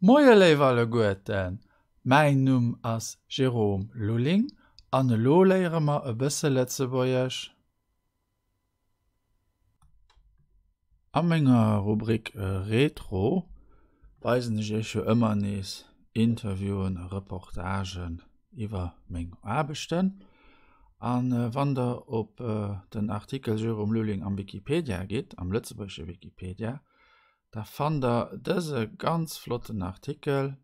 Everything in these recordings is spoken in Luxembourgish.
Moie léif alleguerten, mäin Numm ass Jérôme Lulling an elo léiere mer e bësse Lëtzebuergesch. A menger Rubrik Retro weisen ech iech jo ëmmer nees Interviewen a Reportagen iwwer meng Aarbechten. An wann der op den Artikel Jérôme Lulling am Wikipedia gitt, am lëtzebuergesche Wikipedia, Da fannt der dëse ganz flotten Artikel,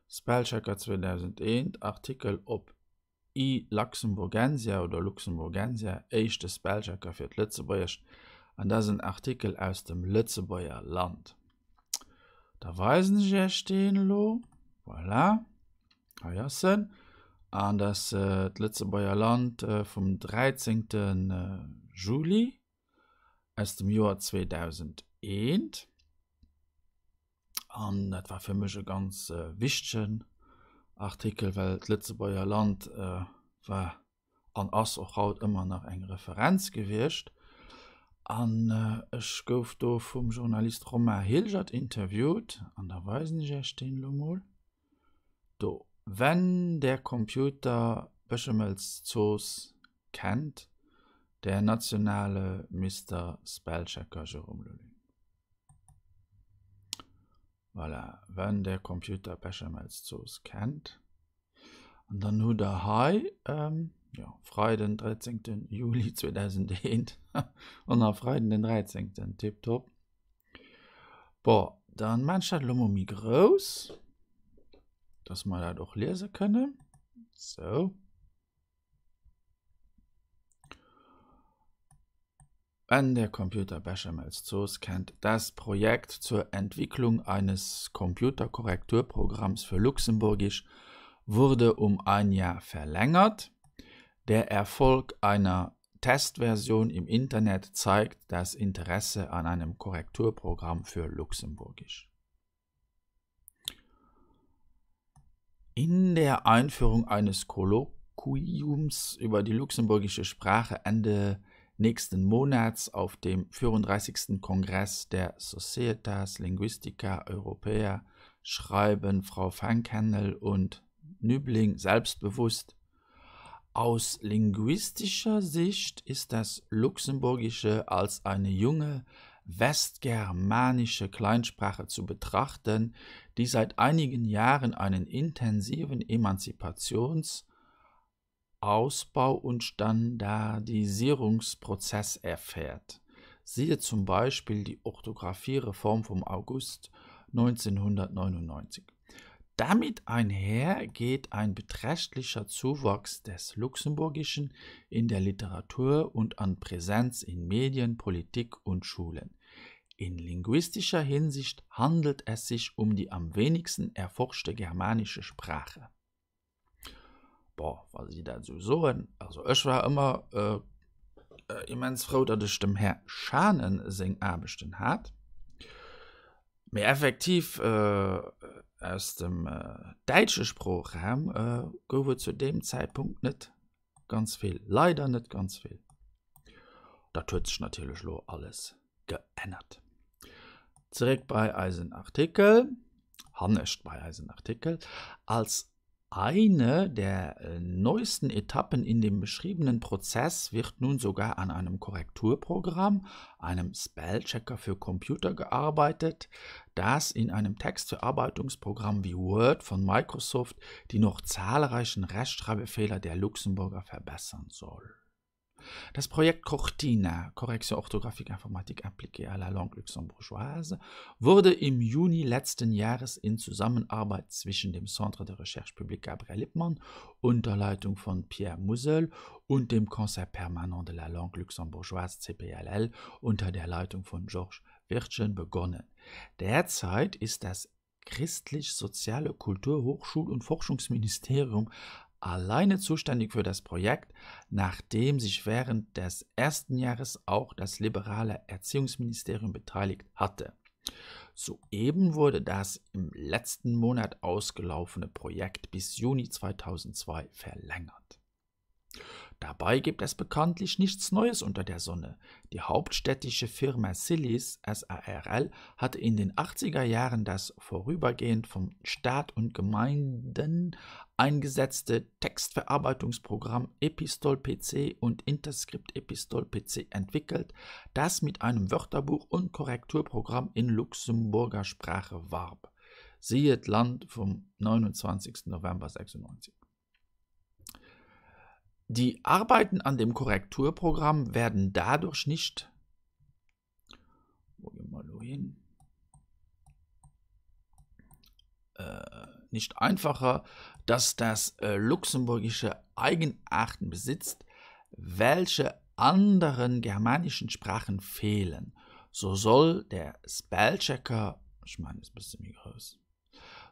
Spellchecker 2001, Artikel op e-Luxemburgensia oder Luxemburgensia, éischte Spellchecker fir d'Lëtzebuergescht, an dat ass en Artikel aus dem Lëtzebuerger Land. Da weisen ech iech deen elo. Voilà, hei ass en. An dat ass d'Lëtzebuerger Land vum 13. Juli. aus dem Joer 2001. An dat war fir mech e ganz äh, wichtegen Artikel, well d'Lëtzebuerger Land äh, war an ass och haut ëmmer nach eng Referenz gewiescht. An äh, ech gouf do vum Journalist Romain Hilgert interviewt, an da weisen ech iech deen elo mol. Do, wenn der Computer Bechemelszooss kennt, der nationale Mister Spellchecker Jérôme Lulling. Voilà, wenn der Computer Bechemelszooss kennt. An dann hutt der hei, ähm, ja, Freiden 13. Juli 2001, an a Freiden den 13. Tipptopp. Bon, dann maan ech dat elo mol méi grouss, dass mer dat och liese kënnen. Sou. Wenn der Computer Bechamelszooss kennt, das Projekt zur Entwicklung eines Computerkorrekturprogramms für Luxemburgisch wurde um ein Jahr verlängert. Der Erfolg einer Testversion im Internet zeigt das Interesse an einem Korrekturprogramm für Luxemburgisch. In der Einführung eines Kolloquiums über die luxemburgische Sprache Ende nächsten Monats auf dem 34. Kongress der Societas Linguistica Europaea schreiben Frau Fankennel und Nübling selbstbewusst, Aus linguistischer Sicht ist das Luxemburgische als eine junge westgermanische Kleinsprache zu betrachten, die seit einigen Jahren einen intensiven Emanzipations Ausbau und Standardisierungsprozess erfährt. Siehe zum Beispiel die Orthographiereform vom August 1999. Damit einher geht ein beträchtlicher Zuwachs des Luxemburgischen in der Literatur und an Präsenz in Medien, Politik und Schulen. In linguistischer Hinsicht handelt es sich um die am wenigsten erforschte germanische Sprache. Bon, wa si dat esou soen. Also ech war ëmmer äh, immens frou, datt ech dem Här Schanen seng Aarbechten hat. Mee effektiv äh, aus dem äh, däitsche Sproochraum äh, gouf et zu deem Zäitpunkt net ganz vill. Leider net ganz vill. Dat huet sech natierlech lo alles geännert. Zeréck bei eisen Artikel, hannescht bei eisen Artikel, als eine der äh, neuesten Etappen in dem beschriebenen Prozess wird nun sogar an einem Korrekturprogramm, einem Spellchecker für Computer gearbeitet, das in einem Textverarbeitungsprogramm wie Word von Microsoft die noch zahlreichen Rechtschreibfehler der Luxemburger verbessern soll. Das Projekt Cortina, Correction orthographique informatique appliquée à la langue luxembourgeoise, wurde im Juni letzten Jahres in Zusammenarbeit zwischen dem Centre de recherche publique Gabriel Lippmann unter Leitung von Pierre Musel und dem Conseil permanent de la langue luxembourgeoise CPLL unter der Leitung von Georges Wirtgen begonnen. Derzeit ist das christlich-soziale Kultur-, Hochschul- und Forschungsministerium alleine zuständig für das Projekt, nachdem sich während des ersten Jahres auch das liberale Erziehungsministerium beteiligt hatte. Soeben wurde das im letzten Monat ausgelaufene Projekt bis Juni 2002 verlängert. Dabei gibt es bekanntlich nichts Neues unter der Sonne. Die hauptstädtische Firma Silis SARL hatte in den 80er Jahren das vorübergehend vom Staat und Gemeinden eingesetzte Textverarbeitungsprogramm Epistol PC und Interscript Epistol PC entwickelt, das mit einem Wörterbuch und Korrekturprogramm in Luxemburger Sprache warb. Siehe d'Land vum 29. November 96. Die Arbeiten an dem Korrekturprogramm werden dadurch nicht äh, nicht einfacher, dass das äh, luxemburgische Eigenarten besitzt, welche anderen germanischen Sprachen fehlen. So soll der Spellchecker ich meine, ist bisschen méi grouss.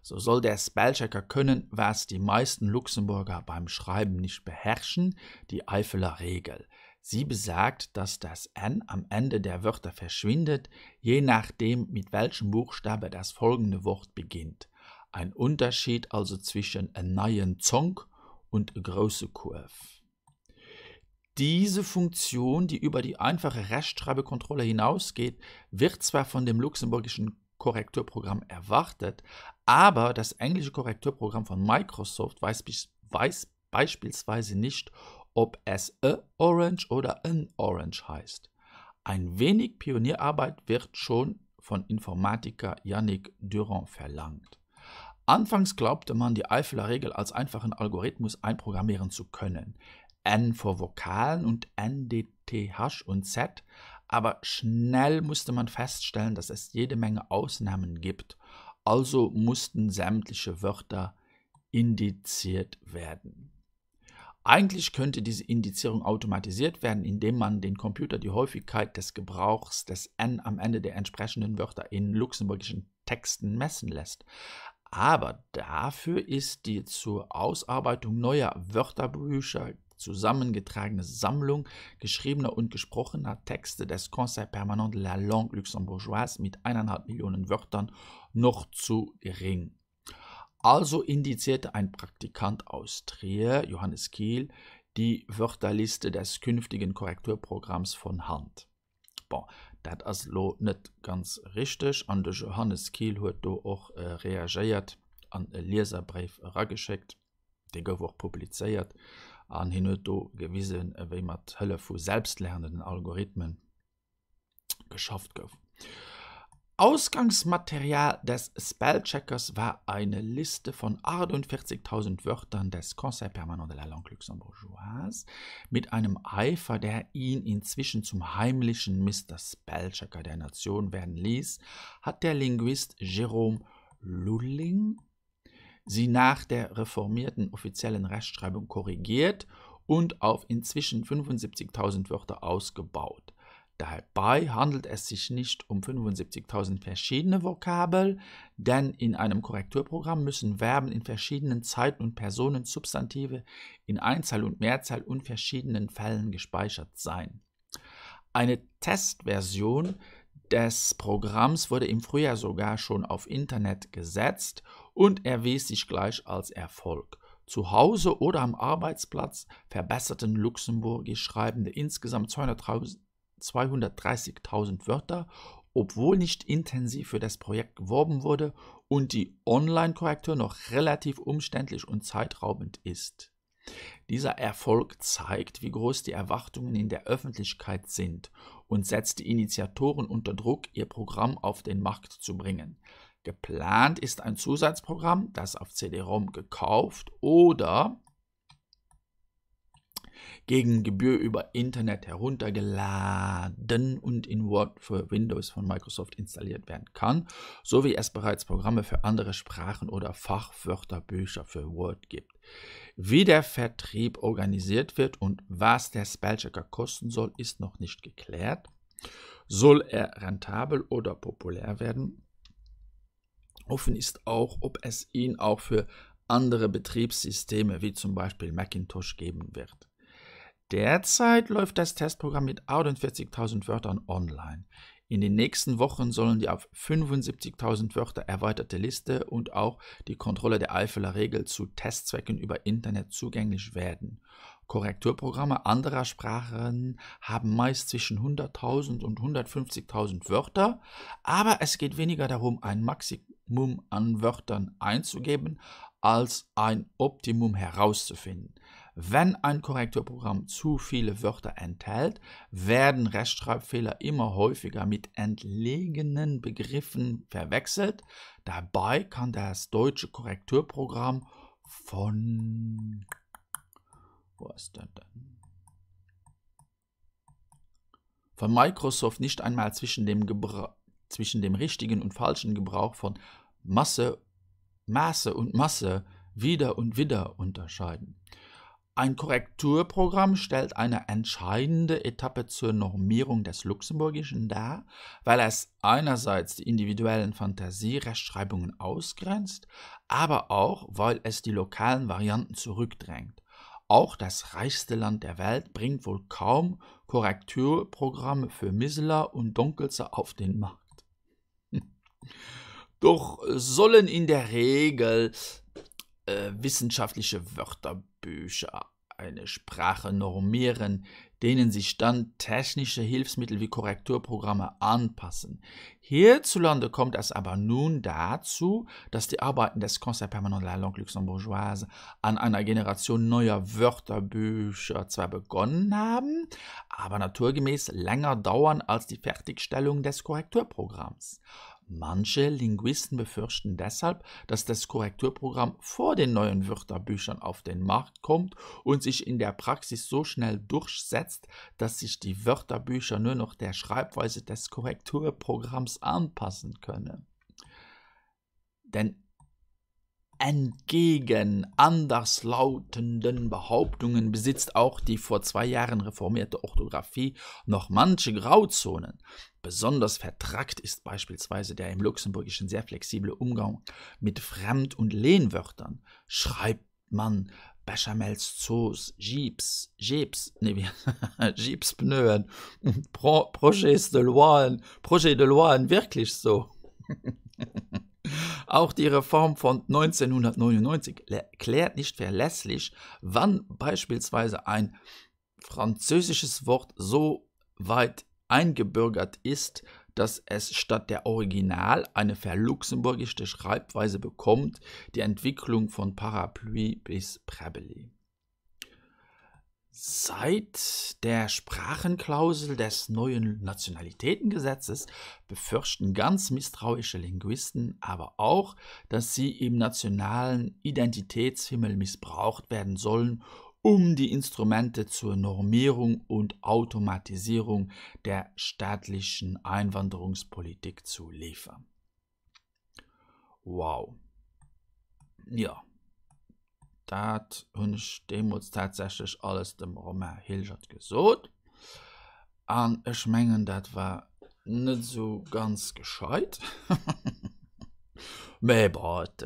So soll der Spellchecker können, was die meisten Luxemburger beim Schreiben nicht beherrschen, die Eifeler Regel. Sie besagt, dass das N am Ende der Wörter verschwindet, je nachdem, mit welchem Buchstabe das folgende Wort beginnt. Ein Unterschied also zwischen en neien Zonk und e grousse Kuerf. Diese Funktion, die über die einfache Rechtschreibekontrolle hinausgeht, wird zwar von dem luxemburgischen Korrekturprogramm erwartet, aber das englische Korrekturprogramm von Microsoft weiß, weiß beispielsweise nicht, ob es a Orange oder an Orange heißt. Ein wenig Pionierarbeit wird schon von Informatiker Yannick Durand verlangt. Anfangs glaubte man, die Eifeler Regel als einfachen Algorithmus einprogrammieren zu können. N vor Vokalen und N, D, T, H und Z, aber schnell musste man feststellen, dass es jede Menge Ausnahmen gibt. Also mussten sämtliche Wörter indiziert werden. Eigentlich könnte diese Indizierung automatisiert werden, indem man den Computer die Häufigkeit des Gebrauchs des N am Ende der entsprechenden Wörter in luxemburgischen Texten messen lässt. Aber dafür ist die zur Ausarbeitung neuer Wörterbücher zusammengetragene Sammlung geschriebener und gesprochener Texte des Conseil permanent de la langue luxembourgeoise mit eineinhalb Millionen Wörtern noch zu gering. Also indizierte ein Praktikant aus Trier, Johannes Kiel, die Wörterliste des künftigen Korrekturprogramms von Hand. Bon, dat ass elo net ganz richteg an de Johannes Kiel huet do och reagéiert an e Lieserbréif erageschéckt. Dee gouf och publizéiert an hien huet do gewisen, wéi mat Hëllef vu selbstlernenden Algorithmen geschafft gouf. Ausgangsmaterial des Spellcheckers war eine Liste von 48.000 Wörtern des Conseil permanent de la langue luxembourgeoise mit einem Eifer, der ihn inzwischen zum heimlichen Mr. Spellchecker der Nation werden ließ, hat der Linguist Jérôme Lulling sie nach der reformierten offiziellen Rechtschreibung korrigiert und auf inzwischen 75.000 Wörter ausgebaut. Dabei handelt es sich nicht um 75.000 verschiedene Vokabel, denn in einem Korrekturprogramm müssen Verben in verschiedenen Zeiten und Personen Substantive in Einzahl und Mehrzahl und verschiedenen Fällen gespeichert sein. Eine Testversion des Programms wurde im Frühjahr sogar schon auf Internet gesetzt und erwies sich gleich als Erfolg. Zu Hause oder am Arbeitsplatz verbesserten luxemburgisch Schreibende insgesamt 230.000 Wörter, obwohl nicht intensiv für das Projekt geworben wurde und die Online-Korrektur noch relativ umständlich und zeitraubend ist. Dieser Erfolg zeigt, wie groß die Erwartungen in der Öffentlichkeit sind und setzt die Initiatoren unter Druck, ihr Programm auf den Markt zu bringen. Geplant ist ein Zusatzprogramm, das auf CD-ROM gekauft oder gegen Gebühr über Internet heruntergeladen und in Word für Windows von Microsoft installiert werden kann, so wie es bereits Programme für andere Sprachen oder Fachwörterbücher für Word gibt. Wie der Vertrieb organisiert wird und was der Spellchecker kosten soll, ist noch nicht geklärt. Soll er rentabel oder populär werden? Offen ist auch, ob es ihn auch für andere Betriebssysteme wie zum Beispiel Macintosh geben wird. Derzeit läuft das Testprogramm mit 48.000 Wörtern online. In den nächsten Wochen sollen die auf 75.000 Wörter erweiterte Liste und auch die Kontrolle der Eifeler Regel zu Testzwecken über Internet zugänglich werden. Korrekturprogramme anderer Sprachen haben meist zwischen 100.000 und 150.000 Wörter, aber es geht weniger darum, ein Maximum an Wörtern einzugeben, als ein Optimum herauszufinden. Wenn ein Korrekturprogramm zu viele Wörter enthält, werden Rechtschreibfehler immer häufiger mit entlegenen Begriffen verwechselt. Dabei kann das deutsche Korrekturprogramm von wo ass dat denn? Von Microsoft nicht einmal zwischen dem, Gebra zwischen dem richtigen und falschen Gebrauch von Masse, Maße und Masse wieder und wieder unterscheiden. Ein Korrekturprogramm stellt eine entscheidende Etappe zur Normierung des Luxemburgischen dar, weil es einerseits die individuellen Fantasierechtschreibungen ausgrenzt, aber auch, weil es die lokalen Varianten zurückdrängt. Auch das reichste Land der Welt bringt wohl kaum Korrekturprogramme für Miseler und Donkelzer auf den Markt. Doch sollen in der Regel äh, wissenschaftliche Wörterbücher eine Sprache normieren, denen sich dann technische Hilfsmittel wie Korrekturprogramme anpassen. Hierzulande kommt es aber nun dazu, dass die Arbeiten des Conseil permanent de la langue luxembourgeoise an einer Generation neuer Wörterbücher zwar begonnen haben, aber naturgemäß länger dauern als die Fertigstellung des Korrekturprogramms. Manche Linguisten befürchten deshalb, dass das Korrekturprogramm vor den neuen Wörterbüchern auf den Markt kommt und sich in der Praxis so schnell durchsetzt, dass sich die Wörterbücher nur noch der Schreibweise des Korrekturprogramms anpassen können. Denn Entgegen anderslautenden Behauptungen besitzt auch die vor zwei Jahren reformierte Orthographie noch manche Grauzonen. Besonders vertrackt ist beispielsweise der im Luxemburgischen sehr flexible Umgang mit Fremd- und Lehnwörtern. Schreibt man Bechamelszooss, Jeeps, Jeeps, nee wéi Jeepspneuen und Pro Projets de loien, Projet de loien wierklech so? Auch die Reform von 1999 klärt nicht verlässlich, wann beispielsweise ein französisches Wort so weit eingebürgert ist, dass es statt der Original eine verluxemburgischte Schreibweise bekommt, die Entwicklung von Parapluie bis Präbbeli. Seit der Sprachenklausel des neuen Nationalitätengesetzes befürchten ganz misstrauische Linguisten aber auch, dass sie im nationalen Identitätshimmel missbraucht werden sollen, um die Instrumente zur Normierung und Automatisierung der staatlichen Einwanderungspolitik zu liefern. Wow. Jo, dat hunn ech deemools tatsächlech alles dem Romain Hilgert gesot. An ech mengen, dat war net esou ganz gescheit. Mee bon, et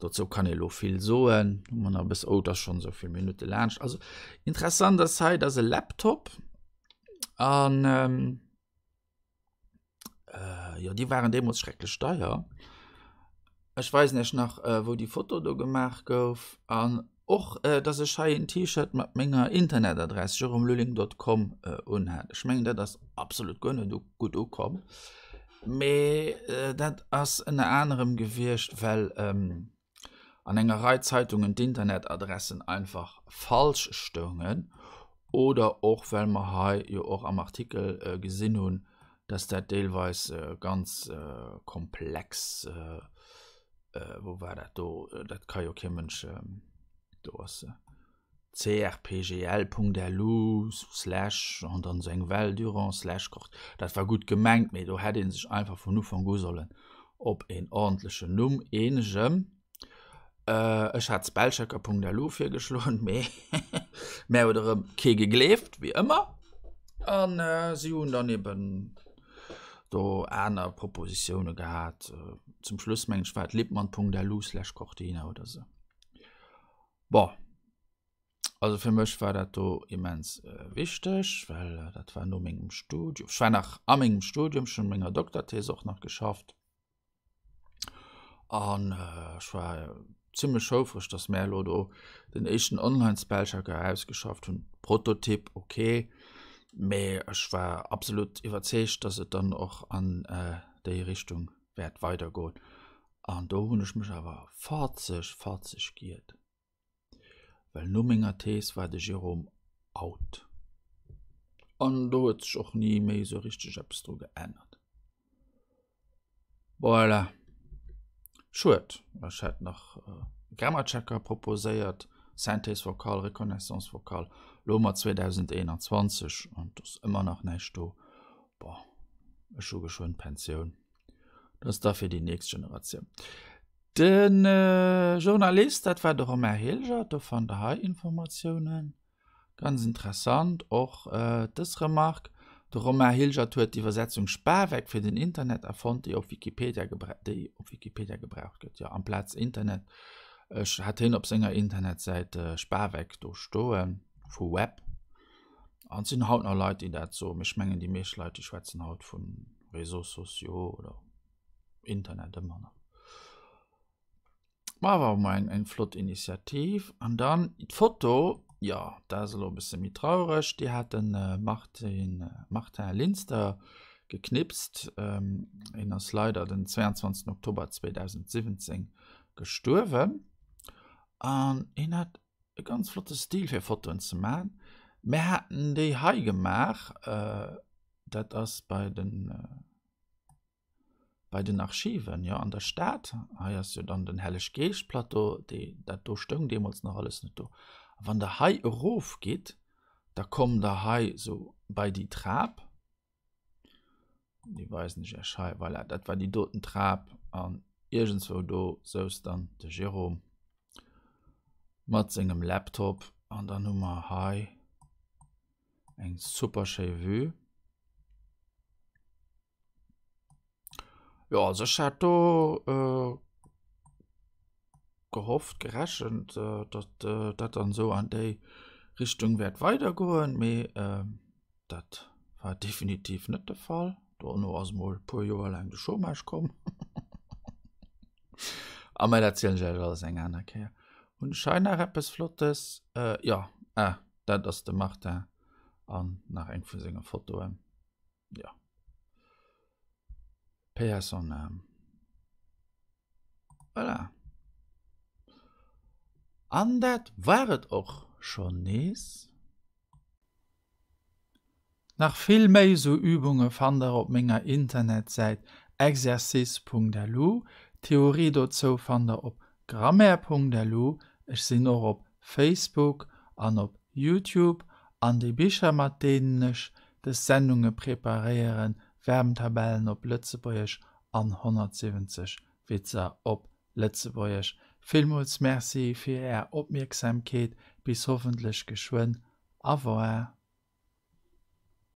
Dozou kann ee lo vill soen. Hu mer nach e bësse, oh, et ass schonn esou vill Minutte laanscht. Also interessant ass hei, dass e Laptop an ähm, äh, jo, déi waren deemools schrecklech deier. Ech weisen iech nach, äh, wou déi Foto do gemaach gouf an och, äh, dass ech hei en T-Shirt mat menger Internetadress jeromelulling.com äh, unhat. Ech mengen, dat ass absolut guer net gutt ukomm. Mee äh, dat ass ënner anerem gewiescht, well ähm, an enger Rei Zeitungen d'Internetadressen einfach falsch stoungen oder och well mer hei jo och am Artikel äh, gesinn hunn, dass dat deelweis äh, ganz äh, komplex äh, äh, wou war dat do, dat ka jo kee Mënsch, äh, do ass se. crpgl.lu slash an dann sou eng Well durant slash Kort. Dat war gutt gemengt, mee do hätt ee sech einfach vun Ufank u sollen op een ordentlechen Numm eenegen. Äh, ech hat spellchecker.lu virgeschloen, mee mär huet erëm kee gegleeft, wéi ëmmer. An äh, si hunn dann eben do aner Propositioune gehat. Zum Schluss mengen ech war et lippmann.lu slash Cortina oder sou. Bon, also fir mech war dat do immens äh, wichteg, well äh, dat war no mengem Studium. Ech war nach a mengem Studium schon menger Doktorthese och nach geschafft. An äh, ech war äh, zimmlech houfreg, dass mär elo do den éischten Online-Spellchecker erausgeschafft hunn. Prototyp, ok, mee ech war absolut iwwerzeegt, dass et dann och an déi Richtung wäert weidergoen. An do hunn ech mech awer fatzeg, fatzeg giert, well no menger Thees war de Jérôme out. An do huet sech och ni méi esou richteg eppes dru geännert. Voilà. Schued, ech hätt nach Grammar Checker proposéiert, Synthèse vocale, Reconnaissance vocale. Lo hu mer 2021 an et ass ëmmer nach näischt do. Bon, ech hu geschwënn d'Pensioun. Dat ass da fir déi nächst Generatioun. De Journalist, dat war de Romain Hilgert, do fannt der hei Informatiounen. Ganz interessant och dës Remark, De Romain Hilgert huet d'Iwwersetzung Spaweck fir den Internet erfonnt, déi op Wikipedia déi op Wikipedia gebraucht gëtt. Jo, amplaz Internet ech hat hien op senger Internetsäit Spaweck do stoen, vu Web. An et sinn haut nach Leit, déi dat soen, mee ech mengen, déi meescht Leit, déi schwätzen haut vu Réseaux sociaux oder Internet ëmmer nach. Ma war mol eng, eng flott Initiativ. An dann d'Foto, jo, dat ass elo e bësse méi traureg, déi hat de Martin, Martin Linster geknipst. Hien ass leider den 22. Oktober 2017 gestuerwen. An hien hat e ganz flotte Stil fir Fotoen ze man. Mir haten déi hei gemaach, dat ass bei den. Bei den Archiven, jo, an der Stad, hei ass jo dann den Helleg-Geescht-Plateau, dee, dat do stoung deemools nach alles net do. A wann Der hei erofgitt, da kommt Der hei esou bei déi Trap, déi weisen ech Iech hei, voilà, dat war déi doten Trap an iergendzwou do souz dann de Jérôme mat sengem Laptop an dann hu mer hei eng super schéi Vue. Jo also ech hat do äh, gehofft, gerechent, äh, datt äh, dat dann esou an déi Richtung wäert weidergoen, mee äh, dat war definitiv net de Fall. Dono ass mol e puer Joer laang de Chômage komm. A mä dat zielen ech iech alles eng aner Kéier. Hunn ech hei nach eppes Flottes? Äh, jo, ah, dat ass de Martin an nach eng vu senge Fotoen. Ja. Paix à son âme. Voilà. An dat war et och schonn nees. Nach vill méi sou Übunge fannt der op menger Internetsäit exercice.lu. D'Theorie dozou fannt der op grammaire.lu. Ech sinn och op Facebook an op Youtube an déi Bicher mat deenen ech des Sendunge preparéieren, Verbentabellen op Lëtzebuergesch an 170 Witzer op Lëtzebuergesch. Villmools Merci fir Är Opmierksamkeet, bis hoffentlech geschwënn. Au revoir.